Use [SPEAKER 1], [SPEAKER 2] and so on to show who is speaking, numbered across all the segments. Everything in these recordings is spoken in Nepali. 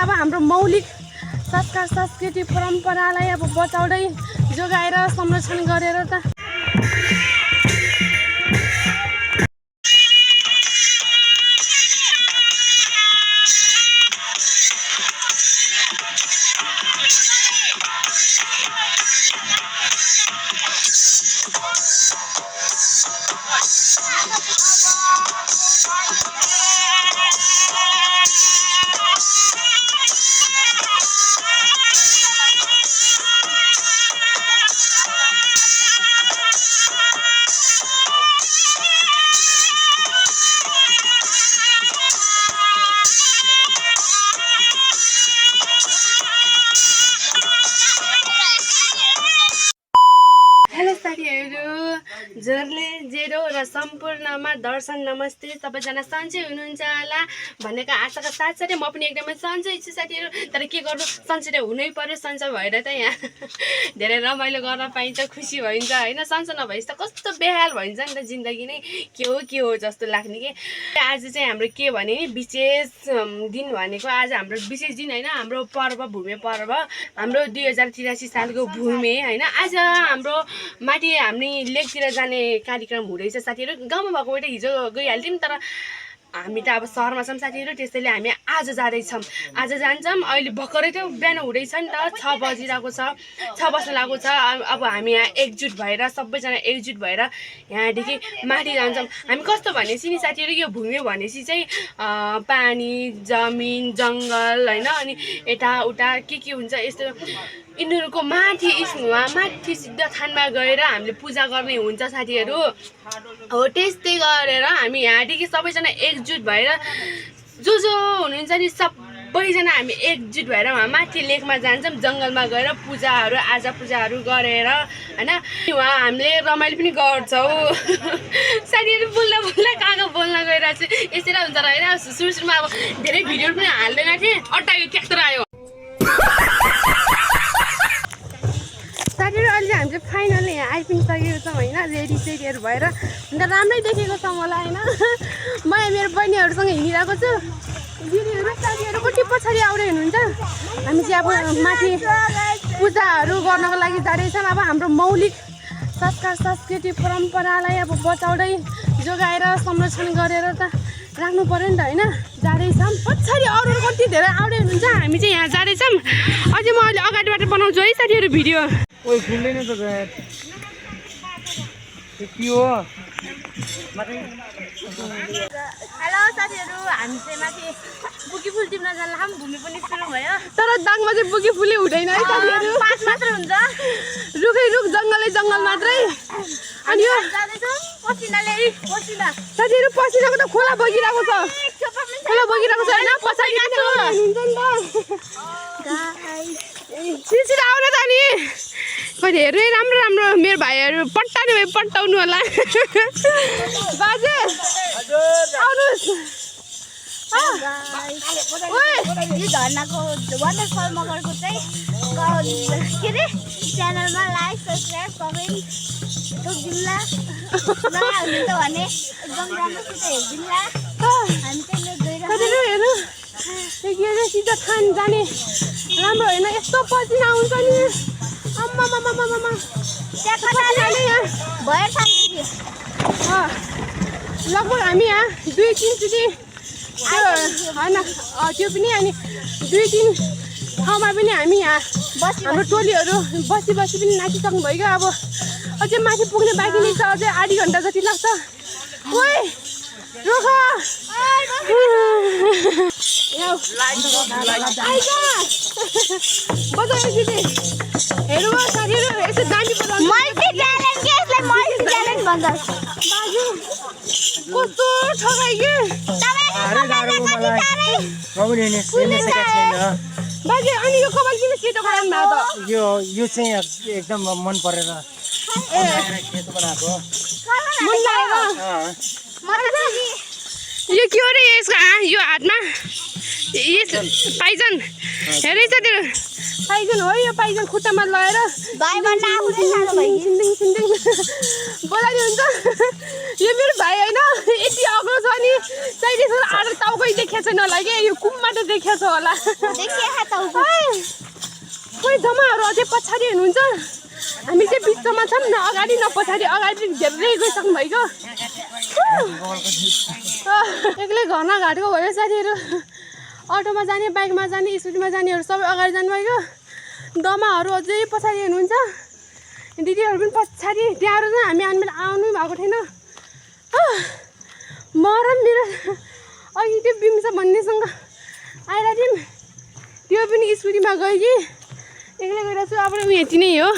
[SPEAKER 1] अब हाम्रो मौलिक संस्कार संस्कृति परम्परालाई अब बचाउँदै जोगाएर संरक्षण गरेर त जोरले जेरो र सम्पूर्णमा दर्शन नमस्ते। सबैजना सन्चै हुनुहुन्छ होला भनेको आशाका साथसाथै म पनि एकदमै सन्चै छु साथीहरू। तर के गर्नु, सन्चै त हुनै पर्यो। सन्चै भएर त यहाँ धेरै रमाइलो गर्न पाइन्छ, खुसी भइन्छ होइन। सन्चै नभएपछि त कस्तो बेहाल भइन्छ नि त, जिन्दगी नै के हो जस्तो लाग्ने के। आज चाहिँ हाम्रो के भने नि विशेष दिन भनेको आज हाम्रो विशेष दिन होइन, हाम्रो पर्व भूमे पर्व, हाम्रो 2083 सालको भूमे होइन। आज हाम्रो माथि हामी लेकतिर जाने कार्यक्रम हुँदैछ साथीहरू। गाउँमा भएको बेटा हिजो गइहाल्थ्यौँ, तर हामी त अब सहरमा छौँ साथीहरू, त्यसैले हामी आज जाँदैछौँ। आज जान्छौँ। अहिले भर्खरै त्यो बिहान हुँदैछ नि त, 6 बजिरहेको छ, 6 बज्न लागेको छ। अब हामी यहाँ एकजुट भएर, सबैजना एकजुट भएर यहाँदेखि माथि जान्छौँ। हामी कस्तो भनेपछि नि साथीहरू, यो भूमि भनेपछि चाहिँ पानी, जमिन, जङ्गल होइन, अनि यताउता के हुन्छ यस्तो यिनीहरूको माथि सिद्ध थानमा गएर हामीले पूजा गर्ने हुन्छ साथीहरू। हो त्यस्तै गरेर हामी यहाँदेखि सबैजना एकजुट भएर जो हुनुहुन्छ नि सबैजना हामी एकजुट भएर माथि लेकमा जान्छौँ। जङ्गलमा गएर पूजाहरू पूजाहरू गरेर होइन, उहाँ हामीले रमाइलो पनि गर्छौँ साथीहरू। बोल्दा कहाँ बोल्न गइरहेको छु, यसरी हुन्छ र होइन। सुरुमा अब धेरै भिडियो पनि हाल्दैन थिएँ, अट्टायो ट्याक्टर आयो साथीहरू। अहिले हामी चाहिँ फाइनली यहाँ आइपुगिसकेको छौँ होइन, रेडी सेडीहरू भएर। अन्त राम्रै देखेको छ मलाई होइन। म मेरो बहिनीहरूसँग हिँडिरहेको छु, दिदीहरू साथीहरू कति पछाडि आउँदै हुनुहुन्छ। हामी चाहिँ अब माथि पूजाहरू गर्नको लागि जाँदैछौँ। अब हाम्रो मौलिक संस्कार संस्कृति परम्परालाई अब बचाउँदै जोगाएर संरक्षण गरेर त राख्नु पऱ्यो नि त होइन। जाँदैछौँ, पछाडि अरू कति धेरै आउँदै हुनुहुन्छ। हामी चाहिँ यहाँ जाँदैछौँ। अझै म अहिले अगाडिबाट बनाउँछु है साथीहरू भिडियो।
[SPEAKER 2] ओइ खुल्दैन त गायत के हो।
[SPEAKER 1] हेलो साथीहरू, हामी चाहिँ माथि बुकी फुल टिप्न जाँदा भूमि पनि सुरु भयो, तर दाङमा चाहिँ बुकी फुलै हुँदैन है साथीहरू, 5 मात्र हुन्छ। रुखै रुख जङ्गलै जङ्गल मात्रै। अनि यो साथीहरू पसिनाको त खोला बगिरहेको छ, होइन पछाडि सिलसिला आउन त नि कहिले हेर्नु राम्रो राम्रो मेरो भाइहरू पट्टाउने भए पट्टाउनु होला। बाजे आउनुहोस्।
[SPEAKER 3] यो झर्नाको वाटरफल मगरको चाहिँ के अरे च्यानलमा लाइक सब्सक्राइब कमेन्ट गरिदिउँला, नहुने त भने एकदम राम्रोसित हेरिदिउँला। हामी चाहिँ
[SPEAKER 1] हेर्नु के अरे सिधा थान जाने राम्रो होइन, यस्तो पसिना आउँछ नि आम्मामामामामा। लगभग हामी यहाँ 2-3 चोटि होइन त्यो पनि, अनि 2-3 ठाउँमा पनि हामी यहाँ हाम्रो टोलीहरू बसी पनि नाचिसक्नु भइगयो। अब अझै माथि पुग्ने बाँकी नै छ, अझै आधी घन्टा जति लाग्छ। ओइ रोख बजायो दिदी, हेर्नु साथीहरू यसो दामी बजाउनु। बाजु कस्तो ठगाइ के बाजे। अनि यो कपाल किन सेतो गराउनु भएको त?
[SPEAKER 2] यो चाहिँ एकदम मन परेर सेतो बनाएको
[SPEAKER 1] मन लागेको। यो के हो रे यसको यो हातमा पाइजन हेरै साथीहरू पाइजन हो यो पाइजन खुट्टामा लगाएर बोलाउने हुन्छ यो मेरो भाइ होइन यति अग्लो छ नि साइड आएर टाउकै देखेको छैन होला कि यो कुमबाट देखेको छ होला कोही जमाहरू अझै पछाडि हुनुहुन्छ हामी चाहिँ बिचमा छौँ न अगाडि न पछाडि अगाडि धेरै गइसक्नु भएको एक्लै घरमा घाटको भयो साथीहरू अटोमा जाने बाइकमा जाने स्कुटीमा जानेहरू सबै अगाडि जानुभएको दमाहरू अझै पछाडि हुनुहुन्छ दिदीहरू पनि पछाडि त्यहाँ चाहिँ हामी आउनु भएको थिएन म र मेरो अघि त्यो बिम्सा भन्नेसँग आइरहेको थियौँ त्यो पनि स्कुटीमा गयो कि एक्लै गइरहेको छु अब ऊ यति नै हो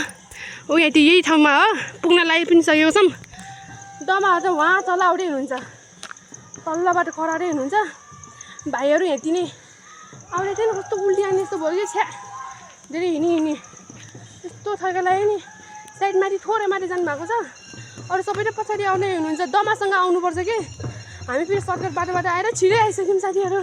[SPEAKER 1] ऊ यति यही ठाउँमा हो पुग्न लागि पनि सकेको छौँ दमाहरू चाहिँ उहाँ तल आउँदै हुनुहुन्छ तल्लोबाट करारै हुनुहुन्छ भाइहरू यति नै आउँदै थिएन कस्तो उल्टी आउने जस्तो भयो कि छ्या धेरै हिँडी यस्तो थर्का लाग्यो नि साइड माथि थोरै माथि जानुभएको छ अरू सबैले पछाडि आउँदै हुनुहुन्छ दमासँग आउनुपर्छ कि हामी फेरि सर्टकट बाटोबाट आएर छिटै आइसक्यौँ साथीहरू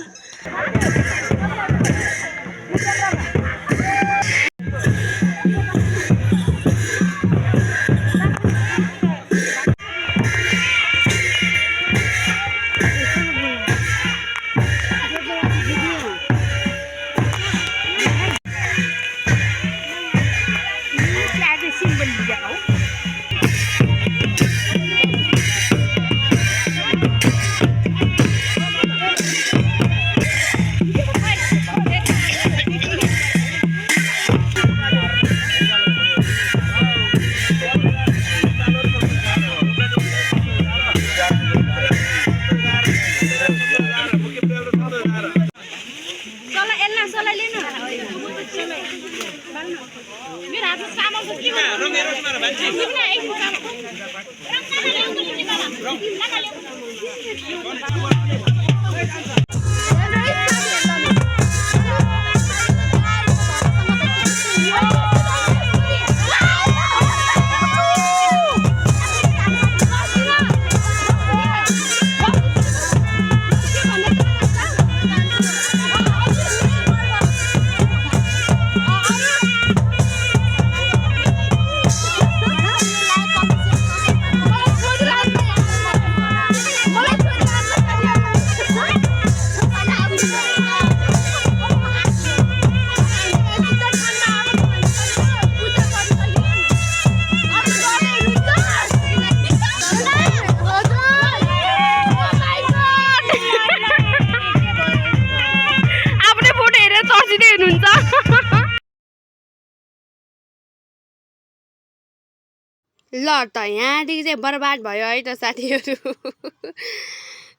[SPEAKER 1] ल त यहाँदेखि चाहिँ बर्बाद भयो है त साथीहरू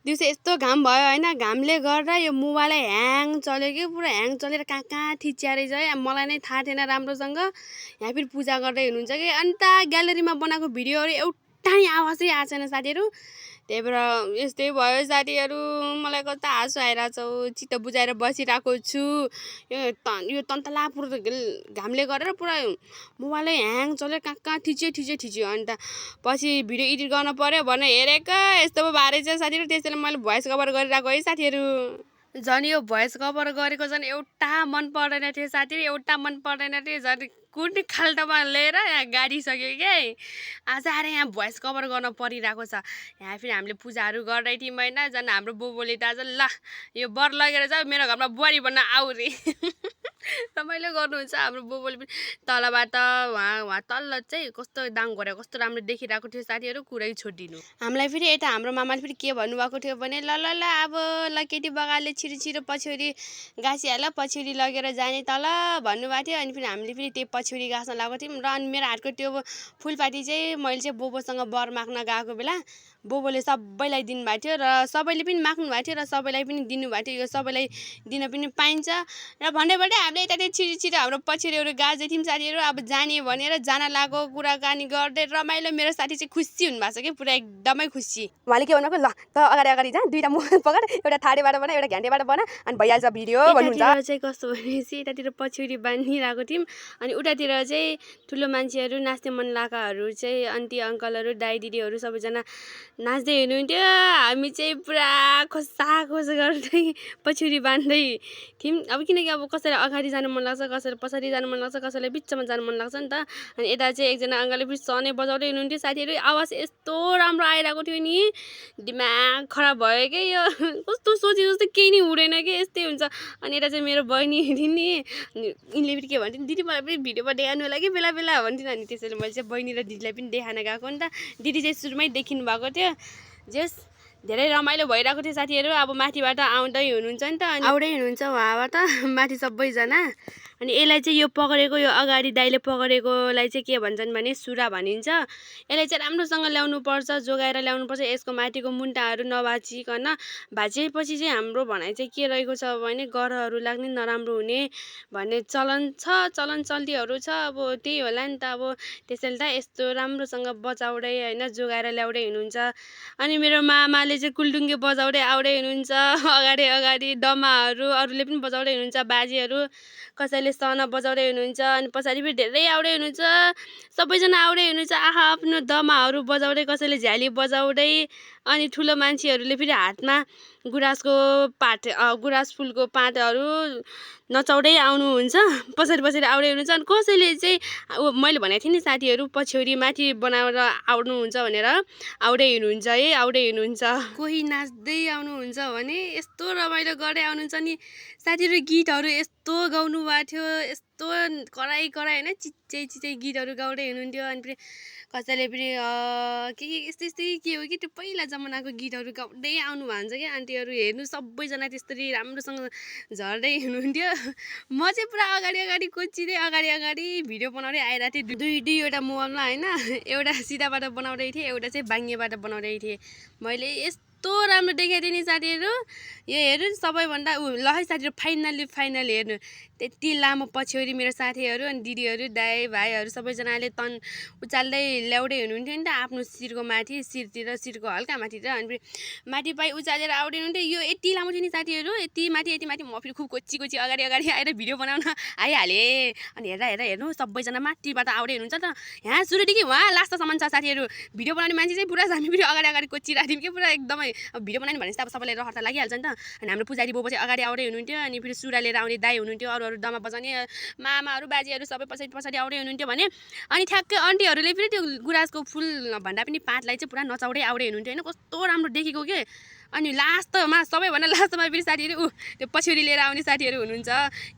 [SPEAKER 1] दिउँसो यस्तो घाम भयो होइन घामले गर्दा यो मोबाइलै ह्याङ चल्यो कि पुरा ह्याङ चलेर कहाँ थिच्या रहेछ है मलाई नै थाहा थिएन राम्रोसँग यहाँ फेरि पूजा गर्दै हुनुहुन्छ कि अन्त ग्यालेरीमा बनाएको भिडियोहरू एउटा नि आवाजै आएको छैन साथीहरू त्यही भएर यस्तै भयो साथीहरू मलाई कता हाँसो आइरहेको छ चित्त बुझाएर बसिरहेको छु यो तन्तलापुर घामले गरेर पुरा मोबाइलै ह्याङ चल्यो कहाँ थिच्यो अन्त पछि भिडियो एडिट गर्न पर्यो भनेर हेरेको यस्तो पो भएर चाहिँ साथीहरू त्यसैले मैले भोइस कभर गरिरहेको है साथीहरू झन् यो भोइस कभर गरेको झन् एउटा मन पर्दैन थियो साथीहरू एउटा मन पर्दैन थियो झन् कुन खाल्टोमा लिएर यहाँ गाडिसक्यो क्या आज आएर यहाँ भोइस कभर गर्न परिरहेको छ यहाँ फेरि हामीले पूजाहरू गर्दै थियौँ होइन झन् हाम्रो बोबोले त आज ल यो बर लगेर चाहिँ मेरो घरमा बुहारी भन्न आऊ रे रमाइलो गर्नुहुन्छ हाम्रो बोबोले पनि तलबाट उहाँ तल्लो चाहिँ कस्तो दाङ गरेर कस्तो राम्रो देखिरहेको थियो साथीहरू कुरै छोडिदिनु हामीलाई फेरि यता हाम्रो मामाले फेरि के भन्नुभएको थियो भने ल ल ल अब ल केटी बगाले छिटो पछ्यौरी गाँसिहाल पछ्यौरी लगेर जाने तल भन्नुभएको थियो अनि फेरि हामीले फेरि त्यो पछ्यौरी गाँस्न लगाएको थियौँ र अनि मेरो हातको त्यो फुलपाती चाहिँ मैले चाहिँ बोबोसँग बर माग्न गएको बेला बोबोले सबैलाई दिनुभएको थियो र सबैले पनि माग्नु भएको थियो र सबैलाई पनि दिनुभएको थियो यो सबैलाई दिन पनि पाइन्छ र भन्दैबाटै हामीले यता छिटो हाम्रो पछ्यौरीहरू गाँच्दै थियौँ साथीहरू अब जाने भनेर जान लागेको कुराकानी गर्दै रमाइलो मेरो साथी चाहिँ खुसी हुनुभएको छ कि पुरा एकदमै खुसी उहाँले के भन्नुभएको ल त अगाडि जा दुईवटा मोबाइल पकड एउटा ठाडेबाट बना एउटा घ्यान्टेबाट बना अनि भइहाल्छ भिडियो भन्नुहुन्छ चाहिँ कस्तो भनेपछि यतातिर पछ्यौरी बाँधिरहेको थियौँ अनि उतातिर चाहिँ ठुलो मान्छेहरू नाच्ने मन लागाहरू चाहिँ आन्टी अङ्कलहरू दाइ दिदीहरू सबैजना नाच्दै हुनुहुन्थ्यो हामी चाहिँ पुरा खोसा गर्दै पछ्यौरी बाँध्दै थियौँ अब किनकि अब कसैलाई अगाडि जानु मन लाग्छ कसैलाई पछाडि जानु मन लाग्छ कसैलाई बिचमा जानु मन लाग्छ नि त अनि यता चाहिँ एकजना अङ्कलले पनि सनै बजाउँदै हुनुहुन्थ्यो साथीहरू आवाज यस्तो राम्रो आइरहेको थियो नि दिमाग खराब भयो क्या यो कस्तो सोचे जस्तो केही नै हुँदैन कि यस्तै हुन्छ अनि यता चाहिँ मेरो बहिनी नि यिनले पनि के भन्थ्यो दिदी मलाई पनि भिडियोमा देखाउनु होला कि बेला बेला भन्थ्यो अनि त्यसैले मैले चाहिँ बहिनी र दिदीलाई पनि देखान गएको नि त दिदी चाहिँ सुरुमै देखिनु भएको थियो जेस धेरै रमाइलो भइरहेको थियो साथीहरू अब माथिबाट आउँदै हुनुहुन्छ नि त अनि आउँदै हुनुहुन्छ उहाँबाट माथि सबैजना अनि यसलाई चाहिँ यो पकडेको यो अगाडि दाइले पकडेकोलाई चाहिँ के भन्छन् भने सुरा भनिन्छ यसलाई चाहिँ राम्रोसँग ल्याउनुपर्छ जोगाएर ल्याउनुपर्छ यसको माथिको मुन्टाहरू नभाँचिकन भाँचिएपछि चाहिँ हाम्रो भनाइ चाहिँ के रहेको छ भने गह्रहरू लाग्ने नराम्रो हुने भन्ने चलन चल्तीहरू छ अब त्यही होला नि त अब त्यसैले त यस्तो राम्रोसँग बचाउँदै होइन जोगाएर ल्याउँदै हुनुहुन्छ अनि मेरो मामाले चाहिँ कुलडुङ्गे बजाउँदै आउँदै हुनुहुन्छ अगाडि डमाहरू अरूले पनि बजाउँदै हुनुहुन्छ बाजेहरू कसैले सना बजाउँदै हुनुहुन्छ अनि पछाडि पनि धेरै आउँदै हुनुहुन्छ सबैजना आउँदै हुनुहुन्छ आफ्नो दमाहरू बजाउँदै कसैले झ्याली बजाउँदै अनि ठुलो मान्छेहरूले फेरि हातमा गुराँसको गुराँस फुलको पातहरू नचाउँदै आउनुहुन्छ पछाडि आउँदै हुनुहुन्छ अनि कसैले चाहिँ मैले भनेको थिएँ नि साथीहरू पछ्यौरी माथि बनाएर आउनुहुन्छ भनेर आउँदै हुनुहुन्छ कोही नाच्दै आउनुहुन्छ भने यस्तो रमाइलो गर्दै आउनुहुन्छ नि साथीहरू गीतहरू यस्तो गाउनु भएको थियो यस्तो कराई होइन चिच्चै गीतहरू गाउँदै हुनुहुन्थ्यो अनि फेरि कसैले पनि के यस्तै के हो कि त्यो पहिला जमानाको गीतहरू गाउँदै आउनु भएको छ क्या आन्टीहरू हेर्नु सबैजना त्यस्तरी राम्रोसँग झर्दै हुनुहुन्थ्यो म चाहिँ पुरा अगाडि कोचिँदै अगाडि भिडियो बनाउँदै आइरहेको थिएँ दुईवटा मोबाइलमा होइन एउटा सिधाबाट बनाउँदै थिएँ एउटा चाहिँ बाङ्गेबाट बनाउँदै थिएँ मैले यस्तो राम्रो देखाएको थिएँ नि साथीहरू यो हेर्नु सबैभन्दा ल है साथीहरू फाइनल हेर्नु त्यति लामो पछ्यौरी मेरो साथीहरू अनि दिदीहरू दाइ भाइहरू सबैजनाले उचाल्दै ल्याउँदै हुनुहुन्थ्यो नि त आफ्नो शिरको माथि शिरको हल्का माथितिर अनि माथि पाइ उचालेर आउँदै हुनुहुन्थ्यो यो यति लामो थियो नि साथीहरू यति माथि म फेरि खुब कोची अगाडि आएर भिडियो बनाउन आइहालेँ अनि हेर्नु सबैजना माथिबाट आउँदै हुनुहुन्छ त यहाँ सुरुदेखि उहाँ लास्टसम्म छ साथीहरू भिडियो बनाउने मान्छे चाहिँ पुरा हामी फेरि अगाडि कोचिरहेको थियौँ कि पुरा एकदमै अब भिडियो बनाउने भनेपछि अब सबैलाई रहर त लागिहाल्छ नि त अनि हाम्रो पुजारी बाबु चाहिँ अगाडि आउँदै हुनुहुन्थ्यो अनि फेरि सुरा लिएर आउने दाइ हुनुहुन्थ्यो अरू दमा बजाउने मामाहरू बाजेहरू सबै पछाडि आउँदै हुनुहुन्थ्यो भने अनि ठ्याक्कै आन्टीहरूले फेरि त्यो गुराँसको फुल भन्दा पनि पातलाई चाहिँ पुरा नचाउँदै आउँदै हुनुहुन्थ्यो होइन कस्तो राम्रो देखेको के अनि लास्टमा सबैभन्दा लास्टमा फेरि साथीहरू त्यो पछ्यौरी लिएर आउने साथीहरू हुनुहुन्छ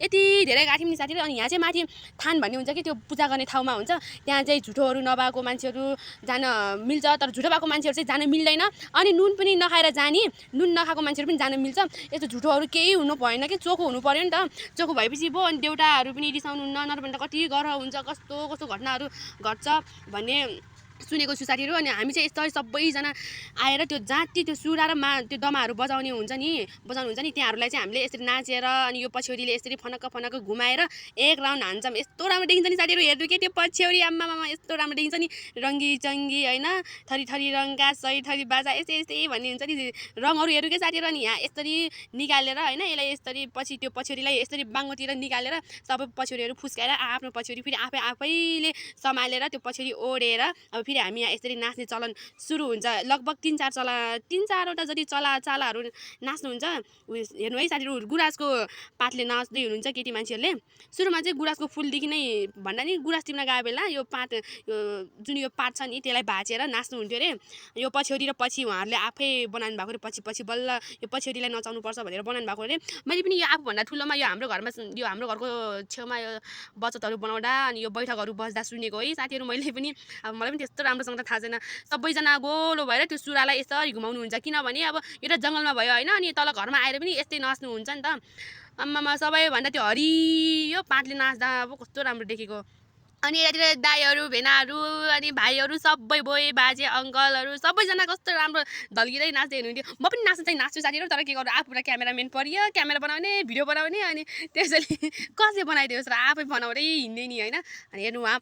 [SPEAKER 1] यति धेरै गएको थियौँ नि साथीहरू अनि यहाँ चाहिँ माथि थान भन्ने हुन्छ कि त्यो पूजा गर्ने ठाउँमा हुन्छ त्यहाँ चाहिँ झुठोहरू नभएको मान्छेहरू जान मिल्छ तर झुठो भएको मान्छेहरू चाहिँ जान मिल्दैन अनि नुन पनि नखाएर जाने नुन नखाएको मान्छेहरू पनि जान मिल्छ यस्तो झुठोहरू केही हुनु भएन कि चोखो हुनु पऱ्यो नि त चोखो भएपछि भयो अनि देउताहरू पनि रिसाउनुहुन्न नत्र भने त कति गह्र हुन्छ कस्तो घटनाहरू घट्छ भन्ने सुनेको छु साथीहरू अनि हामी चाहिँ यस्तै सबैजना आएर त्यो जाति त्यो सुरा र त्यो दमाहरू बजाउनुहुन्छ नि त्यहाँहरूलाई चाहिँ हामीले यसरी नाचेर अनि यो पछ्यौरीले यसरी फनक्क घुमाएर एक राउन्ड हान्छौँ यस्तो राम्रो देखिन्छ नि साथीहरू हेर्नु के त्यो पछ्यौरी आम्मामा यस्तो राम्रो देखिन्छ नि रङ्गी चङ्गी होइन थरी रङका सही थरी बाजा यस्तै भन्ने हुन्छ नि रङहरू हेर्नु के साथीहरू अनि यहाँ यसरी निकालेर होइन यसलाई यसरी पछि त्यो पछ्यौरीलाई यसरी बाङ्गोतिर निकालेर सबै पछ्यौरीहरू फुस्काएर आफ्नो पछ्यौरी फेरि आफैले सम्हालेर त्यो पछ्यौरी ओढेर अब फेरि हामी यहाँ यसरी नाच्ने चलन सुरु हुन्छ लगभग 3-4वटा जति चालाहरू नाच्नुहुन्छ हेर्नु है साथीहरू गुराँसको पातले नाच्दै हुनुहुन्छ केटी मान्छेहरूले सुरुमा चाहिँ गुराँसको फुलदेखि नै भन्दा नि गुराँस टिप्न गए बेला यो पात जुन यो पात छ नि त्यसलाई भाँचेर नाच्नुहुन्थ्यो अरे यो पछ्यौरी र पछि उहाँहरूले आफै बनाउनु भएको अरे पछि बल्ल यो पछ्यौरीलाई नचाउनुपर्छ भनेर बनाउनु भएको अरे मैले पनि यो आफूभन्दा ठुलोमा यो हाम्रो घरको छेउमा यो बचतहरू बनाउँदा अनि यो बैठकहरू बस्दा सुनेको है साथीहरू मैले पनि अब मलाई पनि त्यस्तो राम्रोसँग त थाहा छैन सबैजना गोलो भएर त्यो सुरालाई यसरी घुमाउनुहुन्छ किनभने अब यो त जङ्गलमा भयो होइन अनि तल घरमा आएर पनि यस्तै नाच्नुहुन्छ नि त आम्मामा सबैभन्दा त्यो हरियो पातले नाच्दा अब कस्तो राम्रो देखेको अनि यतातिर दाइहरू भेनाहरू अनि भाइहरू सबै बोए बाजे अङ्कलहरू सबैजना कस्तो राम्रो ढल्किँदै नाच्दै हुनुहुन्थ्यो म पनि नाच्छु साथीहरू तर के गर्नु आफू र क्यामेराम्यान परियो क्यामेरा बनाउने भिडियो बनाउने अनि त्यसैले कसले बनाइदियोस् र आफै बनाउँदै हिँड्ने नि होइन अनि हेर्नु उहाँ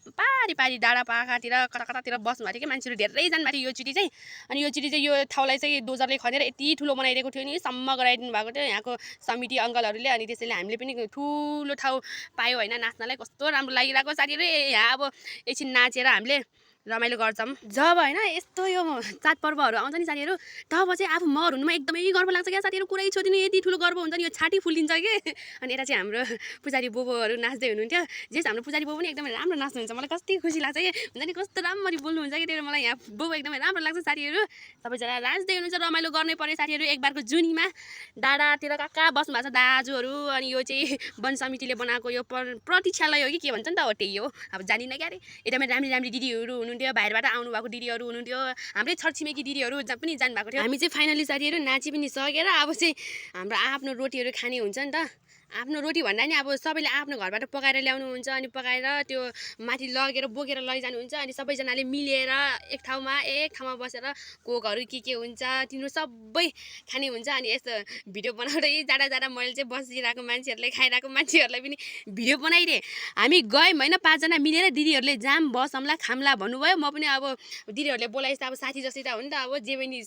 [SPEAKER 1] पारी डाँडा पाखातिर कतातिर बस्नु भएको थियो कि मान्छेहरू धेरै जानुभएको थियो यो चिटी चाहिँ यो ठाउँलाई चाहिँ डोजरले खनेर यति ठुलो बनाइदिएको थियो नि सम्म गराइदिनु भएको थियो यहाँको समिति अङ्कलहरूले अनि त्यसैले हामीले पनि ठुलो ठाउँ पायो होइन नाच्नलाई कस्तो राम्रो लागिरहेको साथीहरू यहाँ अब एकछिन नाचेर हामीले रमाइलो गर्छौँ जब होइन यस्तो यो चाडपर्वहरू आउँछ नि साथीहरू तब चाहिँ आफू मर हुनुमा एकदमै गर्व लाग्छ क्या साथीहरू कुरै छोडिदिनु यति ठुलो गर्व हुन्छ नि यो छाती फुलिन्छ कि अनि यता चाहिँ हाम्रो पुजारी बोबोहरू नाच्दै हुनुहुन्थ्यो जेस हाम्रो पुजारी बोबो पनि एकदमै राम्रो नाच्नुहुन्छ मलाई कति खुसी लाग्छ कि हुन्छ नि कस्तो राम्ररी बोल्नुहुन्छ कि त्यही मलाई यहाँ बोबो एकदमै राम्रो लाग्छ साथीहरू सबैजना नाच्दै हुनुहुन्छ रमाइलो गर्नै पर्यो साथीहरू एक बारको जुनीमा डाँडातिर कहाँ कहाँ बस्नु भएको छ दाजुहरू अनि यो चाहिँ वन समितिले बनाएको यो प्रतीक्षालय हो कि के भन्छ नि त हो त्यही हो अब जानिनँ क्या अरे एकदमै राम्री राम्री दिदीहरू हुनुहुन्थ्यो बाहिरबाट आउनुभएको दिदीहरू हुनुहुन्थ्यो हाम्रै छरछिमेकी दिदीहरू जहाँ पनि जानुभएको थियो हामी चाहिँ फाइनली साथीहरू नाची पनि सकेर अब चाहिँ हाम्रो आफ्नो रोटीहरू खाने हुन्छ नि त आफ्नो रोटी भन्दा नि अब सबैले आफ्नो घरबाट पकाएर ल्याउनुहुन्छ अनि पकाएर त्यो माथि लगेर बोकेर लैजानुहुन्छ अनि सबैजनाले मिलेर एक ठाउँमा बसेर कोकहरू के हुन्छ तिनीहरू सबै खाने हुन्छ अनि यस्तो भिडियो बनाउँदै जाँदा जाँदा मैले चाहिँ बसिरहेको मान्छेहरूलाई खाइरहेको मान्छेहरूलाई पनि भिडियो बनाइदिएँ हामी गयौँ होइन 5 जना मिलेर दिदीहरूले जाम बसौँला खाम्ला भन्नुभयो म पनि अब दिदीहरूले बोलाएपछि अब साथी जस्तै त हो नि त अब जे बहिनी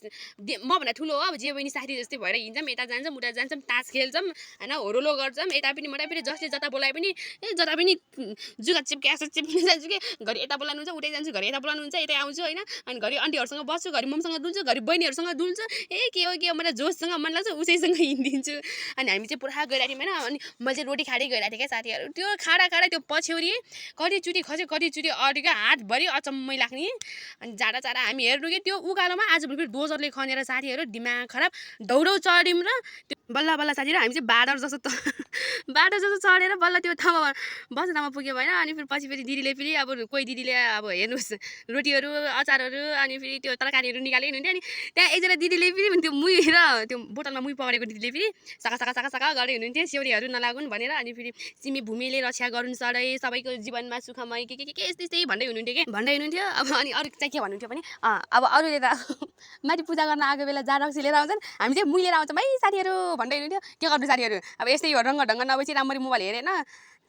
[SPEAKER 1] मभन्दा ठुलो हो अब जे बहिनी साथी जस्तै भएर हिँड्छौँ यता जान्छौँ उता जान्छौँ तास खेल्छौँ होइन होरोलो गर्छौँ यता पनि मलाई पनि जसले जता बोलाए पनि जता पनि जुगा चिप्किन जान्छु कि घरि यता बोलाउनुहुन्छ उतै जान्छु घरि यता बोलाउनुहुन्छ यतै आउँछु होइन अनि घरि आन्टीहरूसँग बस्छु घरि ममसँग डुल्छु घरि बहिनीहरूसँग डुल्छु के हो मलाई जोससँग मन लाग्छ उसैसँग हिँडिदिन्छु अनि हामी चाहिँ पुरा गइरहेको थियौँ होइन अनि मैले चाहिँ रोटी खाँदै गइरहेको थिएँ क्या साथीहरू त्यो खाँदा त्यो पछ्यौरी कतिचोटि खस्यो कतिचोटि अड्यो हातभरि अचम्मै लाग्ने अनि जाँदा हामी हेर्नु कि त्यो उकालोमा आजभोलि फेरि डोजरले खनेर साथीहरू दिमाग खराब दौडौ चढ्यौँ र बल्ल बल्ल साथीहरू हामी चाहिँ बाटो जस्तो चढेर बल्ल त्यो ठाउँमा बस्ने ठाउँमा पुग्यो भएन अनि फेरि फेरि दिदीले फेरि अब कोही दिदीले अब हेर्नुहोस् रोटीहरू अचारहरू अनि फेरि त्यो तरकारीहरू निकालेको हुन्थ्यो अनि त्यहाँ एकजना दिदीले फेरि त्यो मुही र त्यो बोतलमा मुही परेको दिदीले फेरि साका गर्दै हुनुहुन्थ्यो सेउरीहरू नलागुन् भनेर अनि फेरि सिमी भूमिले रक्षा गरून् सधैँ सबैको जीवनमा सुखमय के यस्तै भन्दै हुनुहुन्थ्यो अब अनि अरू चाहिँ के भन्नुहुन्थ्यो भने अब अरूले त माथि पूजा गर्न आएको बेला जा रक्सी लिएर आउँछन् हामी चाहिँ मुही लिएर आउँछौँ है साथीहरू भन्दै हुनुहुन्थ्यो के गर्नु साथीहरू अब यस्तै हो ढङ्ग नभएपछि राम्ररी मोबाइल हेरेन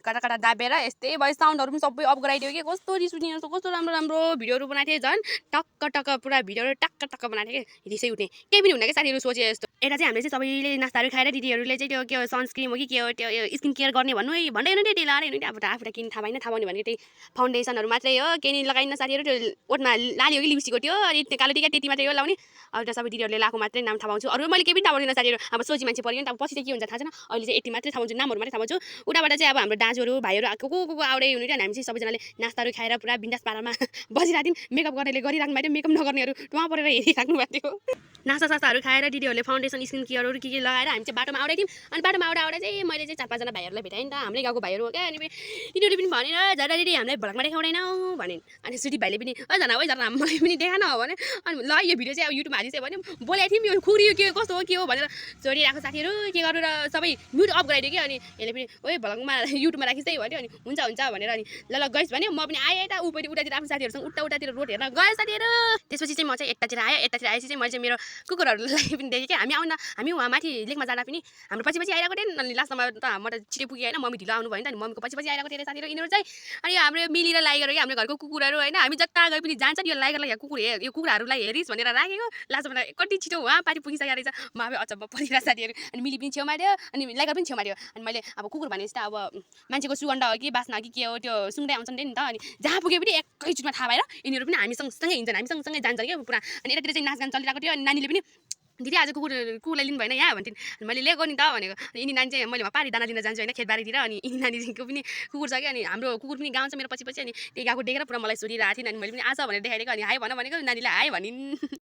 [SPEAKER 1] कता दाबेर यस्तै भयो साउन्डहरू पनि सबै अफ गराइदियो कि कस्तो रिस उठ्ने कस्तो राम्रो भिडियोहरू बनाएको थिएँ झन् टक्क पुरा भिडियोहरू टक्क बनाएको थिएँ कि रिसै उठ्ने केही पनि हुन्न कि साथीहरू सोचे जस्तो यता चाहिँ हामीले चाहिँ सबैले नास्ताहरू खाएर दिदीहरूले चाहिँ त्यो के हो सनस्क्रिम हो कि के हो त्यो स्किन केयर गर्ने भन्नु है भन्दै हुनुहुन्थ्यो त्यही लगाएर हुनुहुन्थ्यो अब आफूलाई किन थाहा भएन थाहा भयो भने त्यही फाउन्डेसनहरू मात्रै हो केही नि लगाइन्न साथीहरू त्यो ओठमा लाली हो कि लिप्स्टिक त्यो अनि त्यो कालो टिका त्यति मात्रै हो लाउने अब त सबै दिदीहरूले लगाएको मात्रै नाम थाहा पाउँछु अरू मैले केही पनि थाहा पाउँदिनँ साथीहरू अब सोची मान्छे पऱ्यो नि त अब पछि चाहिँ के हुन्छ थाहा छैन अहिले चाहिँ यति मात्रै थाहा पाउँछु नामहरू मात्रै थाहा पाउँछु उताबाट चाहिँ अब हाम्रो दाजुहरू भाइहरू को आउँदै हुनुहुन्थ्यो अनि हामी चाहिँ सबैजनाले नास्ताहरू खाएर पुरा बिन्दास पारामा बसिरहेको थियौँ मेकअप गर्नेले गरिराख्नु भएको थियो मेकअप नगर्नेहरू टुवा परेर हेरिराख्नु भएको थियो नास्तासास्ताहरू खाएर दिदीहरूले फाउन्डेसन स्किन केयरहरू के लगाएर हामी चाहिँ बाटोमा आउँदै थियौँ अनि बाटोमा आउँदा चाहिँ मैले चाहिँ 4-5 जना भाइहरूलाई भेटाएँ नि त हाम्रै गाउँको भाइहरू हो क्या अनि तिनीहरूले पनि भनेर झरा दिदी हामीलाई भ्लगमा देखाउँदैनौ भनेन् अनि सुटी भाइले पनि झरा मलाई पनि देखान हो भने अनि ल यो भिडियो चाहिँ अब युट्युबमा हालिदिन्छ भने बोलाएको थियौँ यो खुरी के कस्तो हो के हो भनेर जोडिरहेको साथीहरू के गर्नु र सबै म्युट अफ गराइदियो कि अनि यसले पनि ओए भ्लगमा युट्युबमा राखिस् है भन्यो अनि हुन्छ भनेर अनि ल गइस् भने म पनि आएँ यता ऊ पनि उतातिर आफ्नो साथीहरूसँग उतातिर रोड हेर्न गएँ साथीहरू त्यसपछि चाहिँ म चाहिँ यतातिर आएपछि चाहिँ मैले चाहिँ मेरो कुकुरहरूलाई पनि देखेँ क्या हामी वहाँ माथि लेकमा जाँदा पनि हाम्रो पछि आइरहेको थिएँ अनि लास्टमा त म त छिटो पुगेँ होइन मम्मी ढिलो आउनु भयो नि त अनि मम्मीको पछि आइरहेको थिएँ साथीहरू यिनीहरू चाहिँ अनि हाम्रो मिलेर लाइगर कि हाम्रो घरको कुकुरहरू होइन हामी जता गए पनि जान्छ नि यो लाइगरलाई यो कुकुरहरूलाई हेरिस् भनेर राखेको लास्टमा कति छिटो उहाँ पारि पुगिसकेको रहेछ म अब अचम्म परिरहेको साथीहरू अनि मिली पनि छेउमा थियो अनि लाइगर पनि छेउमा थियो अनि मैले अब कुकुर भनेपछि त अब मान्छेको सुगन्ध हो कि बास्ना कि के हो त्यो सुँग्दै आउँछन् नि त अनि जहाँ पुगे पनि एकैचोटमा थाहा भएर यिनीहरू पनि हामी सँगसँगै हिँड्छन् हामी सँगसँगै जान्छन् क्या पुरा अनि यतातिर चाहिँ नाचगान चलिरहेको थियो अनि नानीले पनि दिदी आज कुकुरलाई लिनु भएन यहाँ भन्थिन् अनि मैले लिएको नि त भनेको यिनी नानी चाहिँ मैले पारी दाना दिन जान्छु होइन खेतबारीतिर अनि यिनी नानीको पनि कुकुर छ कि अनि हाम्रो कुकुर पनि गाउँछ मेरो पछि अनि त्यही गएको देखेर पुरा मलाई सोधिरहेको थिएँ अनि मैले पनि आज भनेर देखाइदिएको अनि हाई भनेको नानीलाई हाई भनिन्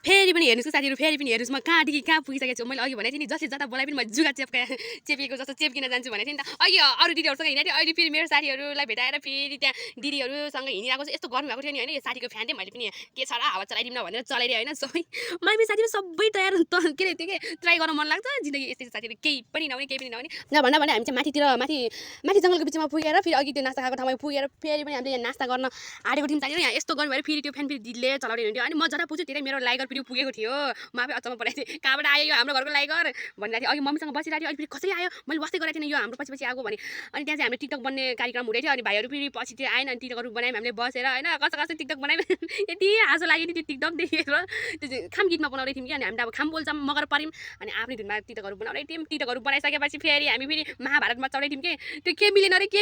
[SPEAKER 1] फेरि पनि हेर्नुहोस् साथीहरू फेरि पनि हेर्नुहोस् म कहाँदेखि कहाँ पुगिसकेको छु मैले अघि भनेको थिएँ नि जसले जता बोलाए पनि म जुगा चेपिएको जस्तो चेप्किन जान्छु भनेको थिएँ नि त अघि अरू दिदीहरूसँग हिँडेको थिएँ अहिले फेरि मेरो साथीहरूलाई भेटाएर फेरि त्यहाँ दिदीहरूसँग हिँडिरहेको छु यस्तो गर्नुभएको थियो नि होइन यो साथीको फ्यान थिएँ मैले पनि के छ र हावा चलाइदिउँ न भनेर चलाइदिएँ होइन सबै मैले पनि साथीहरू सबै तयार के अरे त्यो के ट्राई गर्न मन लाग्छ जिन्दगी यस्तै साथीहरू केही पनि नहुने नभन्दा भने हामी चाहिँ माथि जङ्गलको बिचमा पुगेर फेरि अघि त्यो नास्ता खाएको ठाउँमा पुगेर फेरि पनि हामीले यहाँ नास्ता गर्न आँटेको थियौँ साथीहरू यहाँ यस्तो गर्नु भएर फेरि त्यो फ्यान फेरि दिदीले चलाउँदै हुन्थ्यो अनि म जता पुग्छु त्यतै मेरो लाइगर फेरि पुगेको थियो म आफै अचम्म परेको थिएँ कहाँबाट आयो यो हाम्रो घरको लागि घर भनिरहेको थिएँ अघि मम्मीसँग बसिरहेको थियो अनि फेरि कसरी आयो मैले वास्तै गरेको थिएन यो हाम्रो पछि पछि आएको भने अनि त्यहाँ चाहिँ हामीले टिकटक बन्ने कार्यक्रम हुँदै थियो अनि भाइहरू फेरि पछि त्यो आएन अनि टिकटकहरू बनायौँ हामीले बसेर होइन कस्तो कस्तो टिकटक बनायौँ यति हाँसो लाग्यो नि त्यो टिकटक देखेर त्यो चाहिँ खाम गीतमा बनाउँदै थियौँ कि अनि हामीले अब खाम बोल्छौँ मगर पऱ्यौँ अनि आफ्नै धुनमा टिकटकहरू बनाउँदै थियौँ टिकटकहरू बनाइसकेपछि फेरि हामी फेरि महाभारतमा चढाइ थियौँ कि त्यो के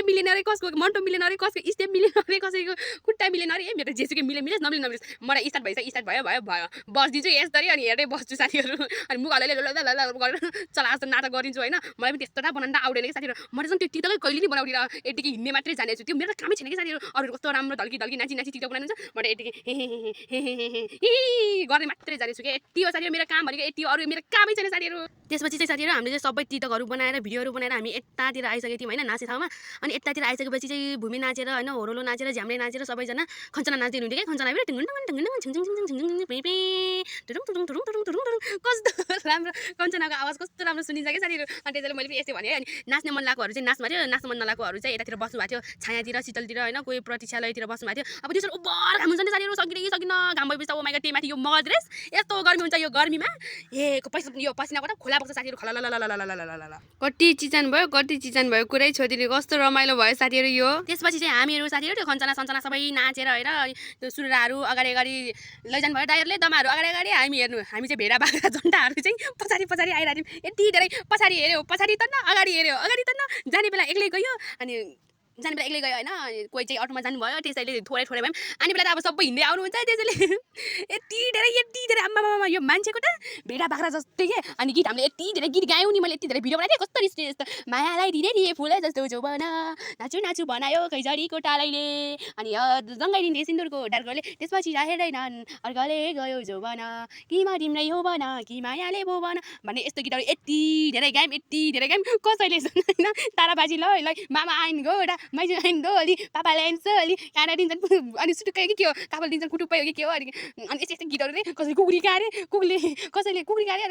[SPEAKER 1] मिलेन अरे कसको मन्टो मिलेन अरे कसको स्टेप मिलेन अरे कसैको खुट्टा मिलेन अरे मेरो जेसुकै मिलेस नमिलेस मलाई स्टार्ट भयो बस्दिन्छु यसरी अनि हेर्दै बस्छु साथीहरू अनि मुख हल्लाइले गरेर चला जस्तो नाटक गरिदिन्छु होइन मलाई पनि त्यस्तो त बनाउन आउँदैन कि साथीहरू मैले चाहिँ त्यो टिकटकै कहिले नि बनाउँदिन यतिकै हिँड्ने मात्रै जानेछु त्यो मेरो त कामै छैन कि साथीहरू अरूहरू कस्तो राम्रो ढल्की नाची टिकटक बनाउनुहुन्छ मैले यतिकै गर्ने मात्रै जानेछु कि यति हो साथीहरू मेरो काम भनेको यति अरू मेरो कामै छैन साथीहरू त्यसपछि चाहिँ साथीहरू हामीले चाहिँ सबै टिकटकहरू बनाएर भिडियोहरू बनाएर हामी यतातिर आइसकेको थियौँ होइन नाच्ने ठाउँमा अनि यतातिर आइसकेपछि चाहिँ भूमि नाचेर होइन होरोलो नाचेर झ्याम्ले नाचेर सबैजना खञ्चना नाच्दै हुनुहुन्थ्यो कि खञ्चना कस्तो राम्रो कञ्चनाको आवाज कस्तो राम्रो सुनिन्छ कि साथीहरू अनि त्यसैले मैले पनि यस्तै भने अनि नाच्ने मन लागेकोहरू चाहिँ नाच्नु थियो नाच्नु मन नलागेकोहरू चाहिँ यतातिर बस्नु भएको थियो छायातिर शीतलतिर होइन कोही प्रतीक्षालयतिर बस्नु भएको थियो अब त्यसरी ओभर घाम हुन्छ नि साथीहरू सकिन घाम भएपछि ओ माइगा त्यही माथि यो मगर ड्रेस यस्तो गर्मी हुन्छ यो गर्मीमा यो पसिनाबाट खोला बग्छ साथीहरू खला कति चिजन भयो कुरै छोडिदिने कस्तो रमाइलो भयो साथीहरू यो त्यसपछि चाहिँ हामीहरू साथीहरू त्यो खञ्चना सञ्चना सबै नाचेर होइन त्यो सुरुराहरू अगाडि लैजानु भयो टायरले दमाहरू अगाडि हामी चाहिँ भेडा बाख्रा जन्डाहरू चाहिँ पछाडि आइरहेको थियौँ यति धेरै पछाडि हेऱ्यो पछाडि त न अगाडि त न जाने बेला एक्लै गयो अनि जाने बेला एक्लै गयो होइन कोही चाहिँ अटोमा जानुभयो त्यसैले थोरै भयौँ अनि बेला त अब सबै हिँड्दै आउनुहुन्छ त्यसैले यति धेरै आम्मामा यो मान्छेको त भेडा बाख्रा जस्तै के अनि गीत हामीले यति धेरै गीत गायौँ नि मैले यति धेरै भिडियो बनाएको थिएँ कस्तो रिस यस्तो मायालाई दिए फुल जस्तो जोबन नाचु बनायो खैजडीको टालैले अनि जङ्गाइदिने सिन्दुरको डार्कोले त्यसपछि राखेदैनन् अर्काले गयो जोबन किमा तिम्रै हो बन कि मायाले भो बन भन्ने यस्तो गीतहरू यति धेरै गायौँ कसैले होइन ताराबाजी ल मामा आइन गोडा माइजू आइन डोली पापाले आइन सोली खाना दिन्छन् अनि सुटुक्कै कि के हो कापाल दिन्छन् कुटुप्पै हो कि के हो अनि यस्तो गीतहरू चाहिँ कसैले कुकुरी गारे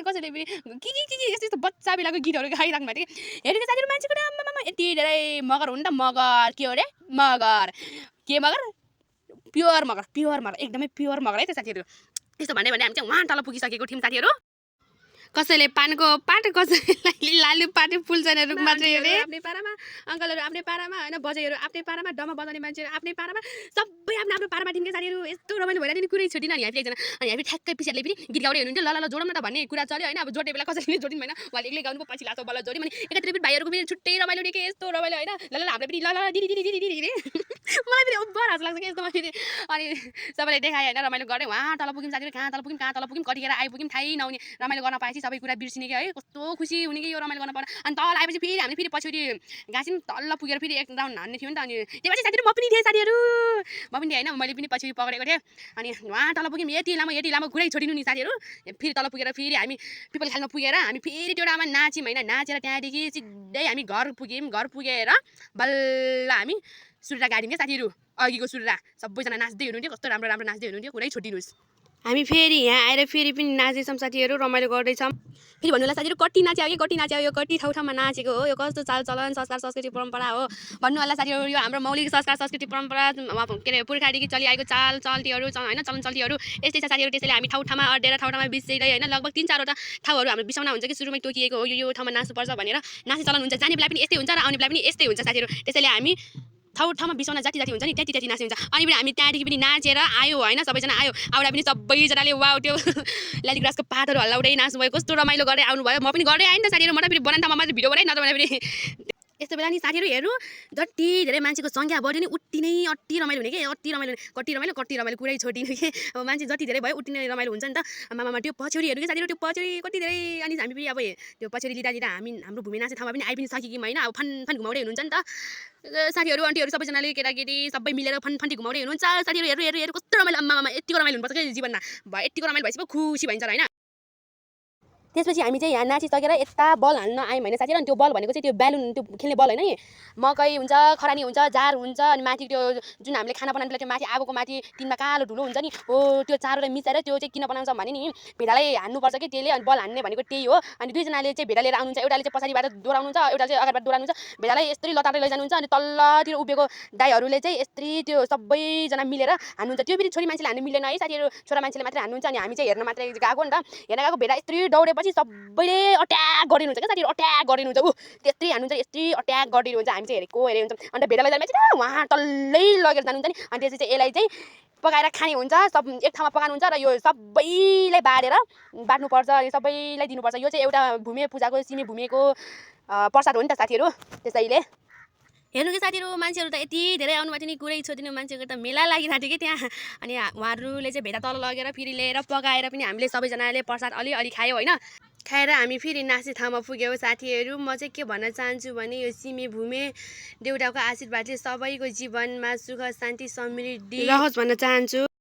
[SPEAKER 1] कसैले अनि कसैले के यस्तो बच्चा बेलाको गीतहरू गाइराख्नु भएको थियो हेरेको साथीहरू मान्छेको आम्मामा यति धेरै मगर हो नि त मगर के हो अरे मगर प्योर मगर एकदमै प्योर मगर है त साथीहरू यस्तो भन्दै हामी चाहिँ वहाँ तल पुगिसकेको थियौँ साथीहरू कसैले पानको पाट कसैलाई लालु पाटे फुल्छन् रुखमा चाहिँ अरे आफ्नै पारामा अङ्कलहरू आफ्नै पारामा होइन बजाइहरू आफ्नै पारामा डमा बजाउने मान्छेहरू आफ्नै पारामा सबै आफ्नो पारामा थियौँ साथीहरू यस्तो रमाइलो भइरहेको थियो कुरै छुटिन अनि हामी एकजना अनि हामी ठ्याक्कै पछाडि फेरि गीत गाउँदै हुनुहुन्थ्यो ल जोडौँ न त भन्ने कुरा चल्यो होइन अब जोड्ने बेला कसैले जोडिनु भएन उहाँले एक्लै गाउनु पछि लास्तो बल्ल जोड्यौँ अनि एकातिर फेरि भाइहरूको फेरि छुट्टै रमाइलो नि के यस्तो रमाइलो होइन ल हाम्रो फेरि ल दिदी मलाई फेरि ओभर हाँस लाग्छ कि यस्तो फेरि अनि सबैले देखाएँ होइन रमाइलो गरेँ उहाँ तल पुग्यौँ साथीहरू कहाँ तल पुग्यौँ कतिखेर आइपुग्यौँ थाहै नहुने रमाइलो गर्न पाएपछि सबै कुरा बिर्सिने कि है कस्तो खुसी हुने कि यो रमाइलो गर्न पाएन अनि तल आएपछि फेरि हामीले फेरि पछाडि गाँस्यौँ तल पुगेर फेरि एक राउन्ड हान्ने थियो नि त अनि त्यसपछि साथीहरू म पनि थिएँ साथीहरू म पनि थिएँ होइन मैले पनि पछि पक्रेको थिएँ अनि उहाँ तल पुग्यौँ यति लामो कुरै छोडिनु नि साथीहरू फेरि तल पुगेर फेरि हामी पिपल खालमा पुगेर हामी फेरि त्यो ठाउँमा नाच्यौँ होइन नाचेर त्यहाँदेखि सिधै हामी घर पुगेर बल्ल हामी सुरुरा गाडिन्छ साथीहरू अघिको सुरुरा सबैजना नाच्दै हुनुहुन्थ्यो कस्तो राम्रो नाच्दै हुनुहुन्थ्यो कुरै छुटिनुहोस् हामी फेरि यहाँ आएर फेरि पनि नाच्दैछौँ साथीहरू रमाइलो गर्दैछौँ फेरि भन्नु होला साथीहरू कति नाच्यो यो कति ठाउँमा नाचेको हो यो कस्तो चालचलन संस्कार संस्कृति परम्परा हो भन्नु होला साथीहरू यो हाम्रो मौलिक संस्कार संस्कृति परम्परा के अरे पुर्खादेखि चलिआएको चल्तीहरू होइन चलन चल्तीहरू यस्तै छ साथीहरू त्यसैले हामी ठाउँमा अड्डेर ठाउँमा बिर्सिँदै होइन लगभग 3-4वटा ठाउँहरू हाम्रो बिसाउन हुन्छ कि सुरुमै तोकिएको हो यो ठाउँमा नाच्नुपर्छ भनेर नाच्ने चलन हुन्छ जाने बेला पनि यस्तै हुन्छ र आउने बेला पनि यस्तै हुन्छ साथीहरू त्यसैले हामी ठाउँमा बिसाउन जति हुन्छ नि त्यति नाच्ने हुन्छ अनि पनि हामी त्यहाँदेखि पनि नाचेर आयो होइन सबैजना आउँदा पनि सबैजनाले वाउ त्यो लालीग्रासको पातहरू हल्लाउँदै नाच्नुभयो कस्तो रमाइलो गरेर आउनुभयो म पनि गर्दै आएँ नि त साथीहरू म त फेरि बनाउने ठाउँमा मात्रै भिडियो बनाएँ नत्र भने फेरि यस्तो बेला नि साथीहरू हेर्नु जति धेरै मान्छेको सङ्ख्या बढ्यो नि उति नै अति रमाइलो हुने कि कति रमाइलो कुरै छोडिनु कि अब मान्छे जति धेरै भयो उति नै रमाइलो हुन्छ नि त मामा त्यो पछौडीहरू कि साथीहरू त्यो पछौडी कति धेरै अनि हामी पनि अब त्यो पछौडी लिँदा हाम्रो भूमि नाच्ने ठाउँमा पनि आइ पनि सकियौँ होइन अब फन घुमाउँदै हुनुहुन्छ नि त साथीहरू आन्टीहरू सबैजनाले केटाकेटी सबै मिलेर फन घुमाउँदै हुनुहुन्छ साथीहरू हेर्नु कस्तो रमाइलो आम्मामा यतिको रमाइलो हुनुपर्छ कि जीवनमा भयो यतिको रमाइलो भएपछि पो खुसी भइन्छ होइन त्यसपछि हामी चाहिँ यहाँ नाचिसकेर यता बल हाल्न आयौँ होइन साथीहरू। अनि त्यो बल भनेको चाहिँ त्यो ब्यालुन त्यो खेल्ने बल होइन, मकै हुन्छ, खरानी हुन्छ, जार हुन्छ, अनि माथि त्यो जुन हामीले खाना बनाउनु त्यो माथि आगोको माथि टिनमा कालो धुलो हुन्छ नि, हो त्यो चारोलाई मिसाएर त्यो चाहिँ किन बनाउँछ भने नि भेडालाई हान्नुपर्छ कि त्यसले। अनि बल हान्ने भनेको त्यही हो। अनि दुईजनाले चाहिँ भेडा लिएर आउनुहुन्छ, एउटाले चाहिँ पछाडिबाट दोहोऱ्याउनुहुन्छ, एउटाले चाहिँ अगाडिबाट दोहोऱ्याउनुहुन्छ। भेडालाई यस्तरी लताएर लैजानुहुन्छ अनि तल्लोतिर उभिएको दाइहरूले चाहिँ यस्तरी त्यो सबैजना मिलेर हान्नुहुन्छ। त्यो फेरि छोरी मान्छेले हान्नु मिल्दैन है साथीहरू, छोरा मान्छेले मात्रै हान्नुहुन्छ। अनि हामी चाहिँ हेर्न मात्रै गएको नि त, हेर्न गएको भेडा यस्तरी दौडेपछि सबैले अट्याक गरिनुहुन्छ क्या साथीहरू, अट्याक गरिनुहुन्छ। त्यस्तै हान्नुहुन्छ, यस्तरी अट्याक गरिदिनुहुन्छ। हामी चाहिँ हेरे हुन्छ। अन्त भेडालाई जाने उहाँ तल्लै लगेर जानुहुन्छ नि। अनि त्यसपछि चाहिँ यसलाई चाहिँ पकाएर खाने हुन्छ, सब एक ठाउँमा पकाउनुहुन्छ र यो सबैलाई बाँड्नुपर्छ, यो सबैलाई दिनुपर्छ। यो चाहिँ एउटा भूमे पूजाको सिमे भूमेको प्रसाद हो नि त साथीहरू। त्यसैले हेर्नु कि साथीहरू, मान्छेहरू त यति धेरै आउनु भएको थियो नि, कुरै छोडिदिनु, मान्छेको त मेला लागिरहेको थियो कि त्यहाँ। अनि उहाँहरूले चाहिँ भेडा तल लगेर फेरि लिएर पकाएर पनि हामीले सबैजनाले प्रसाद अलि खायो होइन। खाएर हामी फेरि नाच्ने ठाउँमा पुग्यौँ साथीहरू। म चाहिँ के भन्न चाहन्छु भने यो सिमे भूमे देउडाको आशीर्वादले सबैको जीवनमा सुख शान्ति समृद्धि रहोस् भन्न चाहन्छु।